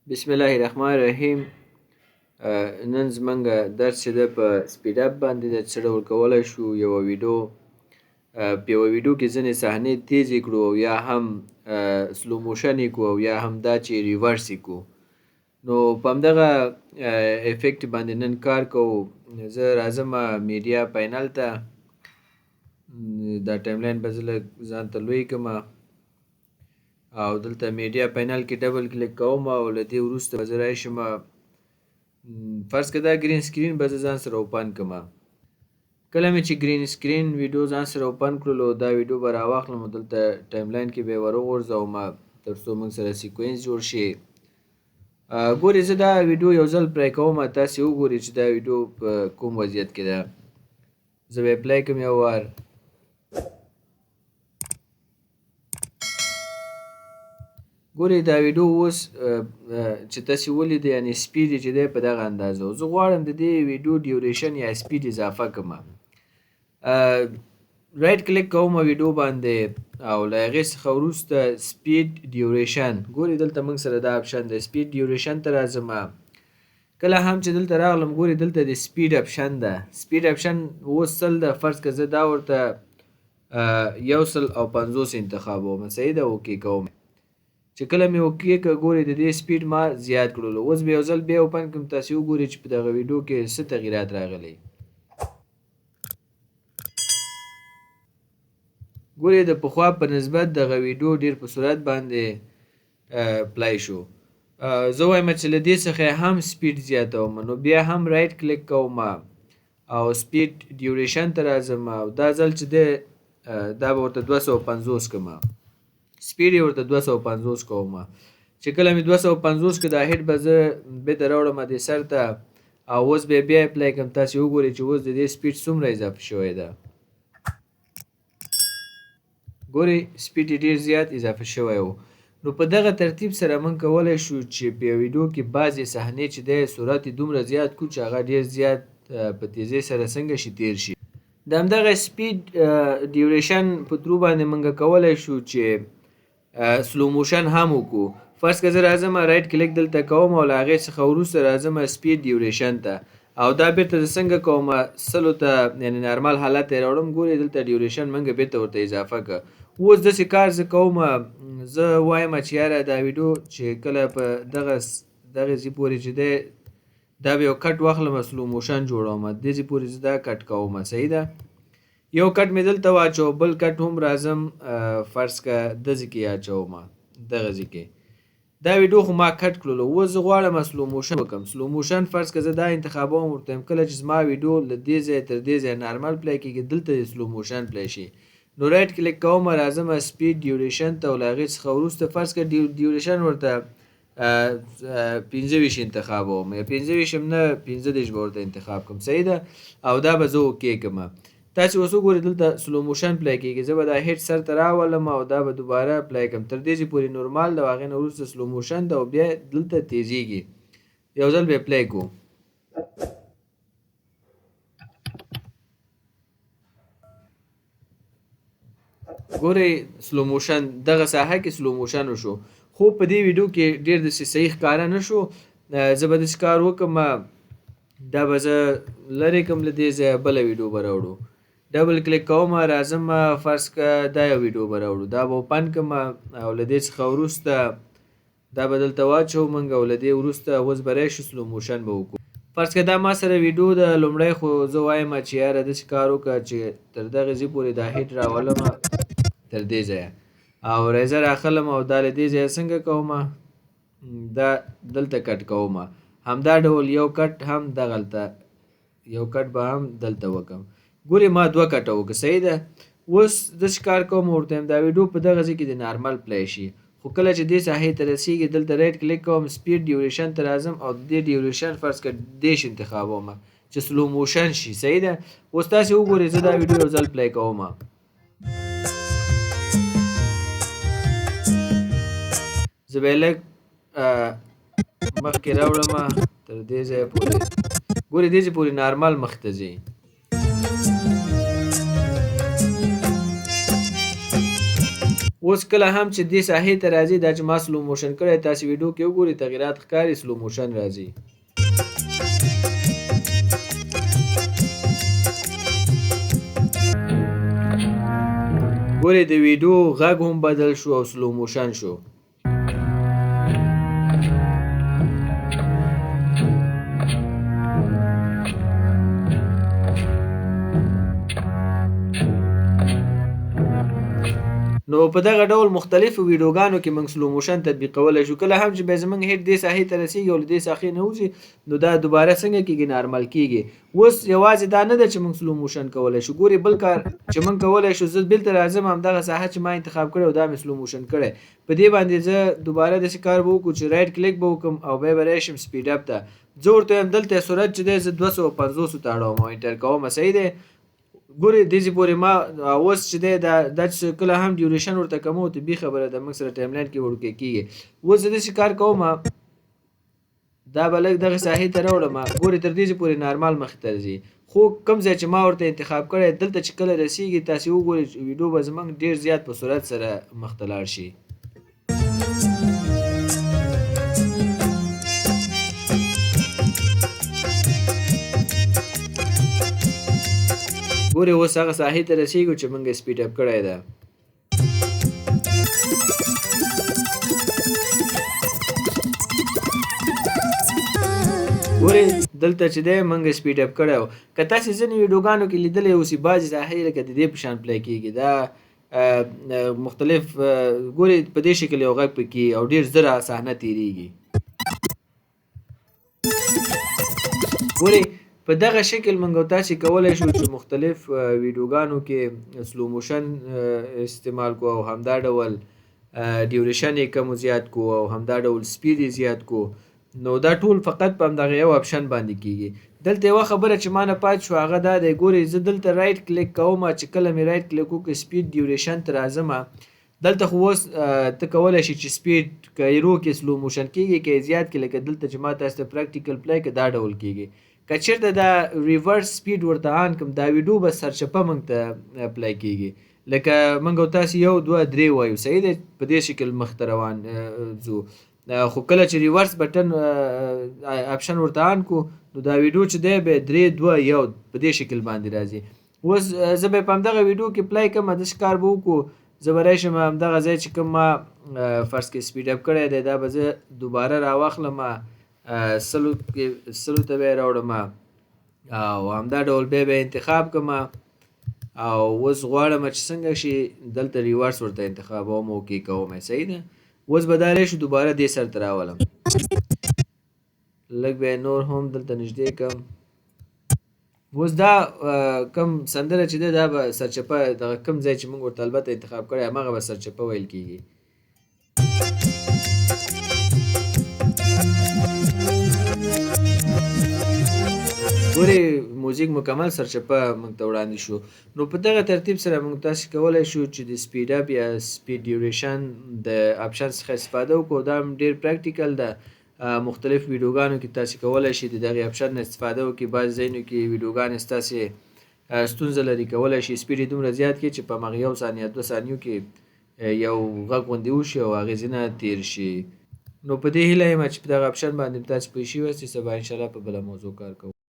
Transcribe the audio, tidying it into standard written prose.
بسم الله الرحمن الرحیم. نن زمونږ درس چې ده په speed up باندې ده، څه ډول کولی شو یوه ویډیو په یوه ویډیو کې ځینې صحنې تیزې کړو او یا هم slow motion یې کړو او یا هم دا چې reverse یې کړو. نو په همدغه effect باندې نن کار کوو. زه راځم media panel ته، دا timeline به زه لږ ځان ته لوی کړم او دلته media panel کې double click کوم او له دې وروسته به زه راشم. فرض که دا green screen به زه ځان سره open کړم. کله مې چې green screen ویډیو ځان سره open کړلو، دا ویډیو به راواخلم او دلته timeline کې به یې وروغورځوم تر څو موږ سره sequence جوړ شي. ګورې زه دا ویډیو یو ځل play کوم، تاسې وګورئ چې دا ویډیو په کوم وضعیت کې ده. زه به یې play کړم یو وار. ګورئ دا ویډیو اوس چې تاسې ولیدئ، یعنې speed یې چې دی په دغه اندازه و. زه غواړم د دې ویډیو duration یا speed اضافه کړم. right click کوم ویډیو باندې او له هغې څخه وروسته speed duration. ګورئ دلته موږ سره دا option دی، speed duration ته راځم. کله هم چې دلته راغلم، ګورئ دلته د speed option ده. speed option اوس 100 ده، فرض که زه دا ورته 150 انتخابوم، صحیح ده، okay کوم. چې کله مې okay که، ګورئ د دې speed ما زیات کړلو. اوس به یو ځل بیا open کړم، تاسې وګورئ چې په دغه ویډیو کې څه تغیرات راغلي. ګورئ د پخوا په نسبت دغه ویډیو ډیر په سرعت باندې play شو. زه وایم چې له دې څخه هم speed زیاتوم، نو بیا هم right click کوم او speed duration ته راځم او دا ځل چې دی دا به ورته 250 کړم، speed یې ورته 250 کوم. چې کله مې 250 کړ، دا head به زه بیرته راوړم دې سر ته او اوس به یې بیا play کړم. تاسې وګورئ چې اوس د دې speed څومره اضافه شوی ده. ګورئ speed یې ډېر زیات اضافه شوی و. نو په دغه ترتیب سره موږ کولی شو چې په یو ویډیو کې بعضې صحنې چې دی سرعت یې دومره زیات کړو چې هغه ډېر زیات په تیزۍ سره څنګه شي تیر شي. د همدغه speed duration په through باندې موږ کولی شو چې slow motion هم وکړو. فرض که زه راځم right click دلته کوم او له هغې څخه وروسته راځم speed duration ته او دا بیرته زه څنګه کوم 100 ته، یعنې normal حالت ته یې راوړم. ګورئ دلته duration موږ بیرته ورته اضافه کړه. اوس داسې کار زه کوم، زه وایم چې یاره دا ویډیو چې کله په دغه ځای پورې چې دی دا به یو cut واخلم، slow motion جوړوم، دې ځای پورې زه دا cut کوم، صحیح ده. یو cut مې دلته واچو، بل cut هم راځم فرض که دغه کې اچوم، دغه ځای کې دا ویډیو خو ما cut کړلو. اوس زه غواړم slow motion وکړم. slow motion فرض که زه دا انتخابوم ورته یم، کله چې زما ویډیو له دې ځایه تر دې ځایه normal play کېږي، دلته د slow motion play شي. نو right click کوم، راځم speed duration ته او له هغې څخه وروسته فرض که duration ورته 25 انتخابوم، یا 25 هم نه 35 به ورته انتخاب کړم، صحیح ده. او دا به زه okay کړم. تاسې اوس وګورئ دلته slow motion play کېږي. زه به دا head سر ته راولم او دا به دوباره play کړم تر دې ځای پورې normal ده او هغې نه وروسته slow motion ده او بیا دلته تیزیږي. یو ځل به یې play کړو. ګورئ slow motion دغه ساحه کې slow motion وشو، خو په دې ویډیو کې ډېر داسې صحیح ښکاره نه شو. زه به داسې کار وکړم، دا به زه لرې کړم له دې ځایه، بله ویډیو به راوړو. double click کوم، راځم فرض که دا یو ویډیو به راوړو، دا به open کړم او له دې څخه وروسته دا به دلته واچوو موږ او له دې وروسته اوس به راشو slow motion به وکړو. فرض که دا ما سره ویډیو ده، لومړی خو زه وایم چې یاره داسې کار وکړه چې تر دغې ځای پورې دا head راولم تر دې ځایه او razor اخلم او دا له دې ځایه څنګه کوم، دا دلته cut کوم. همدا ډول یو cut هم دغلته، یو cut به هم دلته وکړم. ګورې ما دوه cut ه وکړه، صحیح ده. اوس داسې کار کوم ورته یم دا ویډیو په دغه ځای کې د normal play شي، خو کله چې دې ساحې ته رسیږي دلته right click کوم، speed duration ته راځم او د دې duration فرض که 30 انتخابوم چې slow motion شي، صحیح ده. اوس تاسې وګورئ زه دا ویډیو یو ځل play کوم. زه به یې لږ مخکې راوړم تر دې ځایه پورې. ګورئ دې ځای پورې normal مخته ځي. اوس کله هم چې دې ساحې ته راځي، دا چې ما slow motion کړی، تاسې ویډیو کې وګورئ، تغیرات ښکاري، slow motion راځي. ګورئ د ویډیو غږ هم بدل شو او slow motion شو. نو په دغه ډول مختلفو ویډیوګانو کې موږ slow motion تطبیقولی شو. کله هم چې بیا زموږ head دې ساحې ته رسیږي او له دې ساحې نه وځي، نو دا دوباره څنګه کیږي؟ نارمل کیږي. اوس یوازې دا نه ده چې موږ slow motion کولی شو. ګوري بل کار چې موږ کولی شو، زه بیلته راځم، همدغه ساحه چې ما انتخاب کړې او دا مې slow motion کړی، په دې باندې زه دوباره داسې کار به وکړو چې right click به وکړم او بیا به راشم speed up ته. زه ورته وایم دلته سرعت چې دی زه 250 ته اړوم او enter کوم. صحیح دی. ګوري دې ځای پورې ما اوس چې دی دا چې کله هم duration ورته کموو، طبیعي خبره ده موږ سره timeline کې وړوکی کېږي. اوس زه داسې کار کوم، دا به لږ دغې ساحې ته راوړم. ګوري تر دې ځای پورې نارمل مخې ته ځي، خو کوم ځای چې ما ورته انتخاب کړی دلته چې کله رسیږي، تاسې وګورئ چې ویډیو به زموږ ډېر زیات په سرعت سره مخته لاړ شي. ګورې اوس هغه ساحې ته رسیږو چې موږ speed up کړی ده. ګورې دلته چې دی موږ speed up کړی و. که تاسې ځینې ویډیوګانو کې لیدلی اوسي، بعضې ساحې لکه د دې په شان play کېږي، دا مختلف، ګورې په دې شکل یو غږ پکې او ډېر زر صحنه تېرېږي. ګورې په دغه شکل موږ تاسې کولی شو چې مختلف ویډیوګانو کې slow motion استعمال کو او همدا ډول duration یې کم زیات کو او همدا ډول speed یې زیات کو. نو دا ټول فقط په همدغه یو option باندې کیږي. دلته یوه خبره چې ما نه پاتې شوه هغه دا دی، ګورئ زه دلته right click کوم، چې کله مې right click وکړ speed duration ته راځم. دلته خو اوس ته کولی شې چې speed که یې رو کې slow motion کیږي که یې زیات کړي، لکه دلته چې ما تاسو ته practical play که دا ډول کیږي. که چېرته دا reverse speed ورته on کړم، دا ویډیو به سرچپه موږ ته play کیږي، لکه موږ او تاسې 1 2 3 وایو، صحیح دی، په دې شکل مخته روان ځو. خو کله چې reverse button option ورته on کړو، نو دا ویډیو چې دی به 3 2 1 په دې شکل باندې راځي. اوس زه به په همدغه ویډیو کې play کړم، داسې کار به وکړو، زه به راشم همدغه ځای چې کوم ما فرض کې speed up کړی دی، دا به زه دوباره راواخلم، سلو ته به یې راوړم او همدا ډول بیا به یې انتخاب کړم. او اوس غواړم چې څنګه شي دلته reverse ورته انتخابوم، okay کوم یې، صحیح ده. اوس به دا راشو دوباره دې سر ته راولم، لږ به یې نور هم دلته نږدې کړم. اوس دا کوم سندره چې ده دا به سرچپه دغه کوم ځای چې موږ ورته البته انتخاب کړی هماغه به سرچپه ویل کیږي. ګورې موزیک مکمل سرچپه موږ ته وړاندې شو. نو په دغه ترتیب سره موږ تاسو کولی شو چې د speed up یا speed duration د option څخه استفاده وکړو. دا هم ډېر practical ده، مختلف ویډیوګانو کې تاسو کولی شئ د دغې option نه استفاده وکړئ. بعضې ځایونو کې ویډیوګانې ستاسې ستونزه لري، کولی شئ speed یې دومره زیات کړئ چې په هماغه 1 ثانیه 2 ثانیو کې یو غږ غوندې وشي او هغې ځینه تېر شي. نو په دې هیله یم چې په دغه option باندې تاسو پوه شوي یاست. سبا انشاءالله په بله موضوع کار کوو.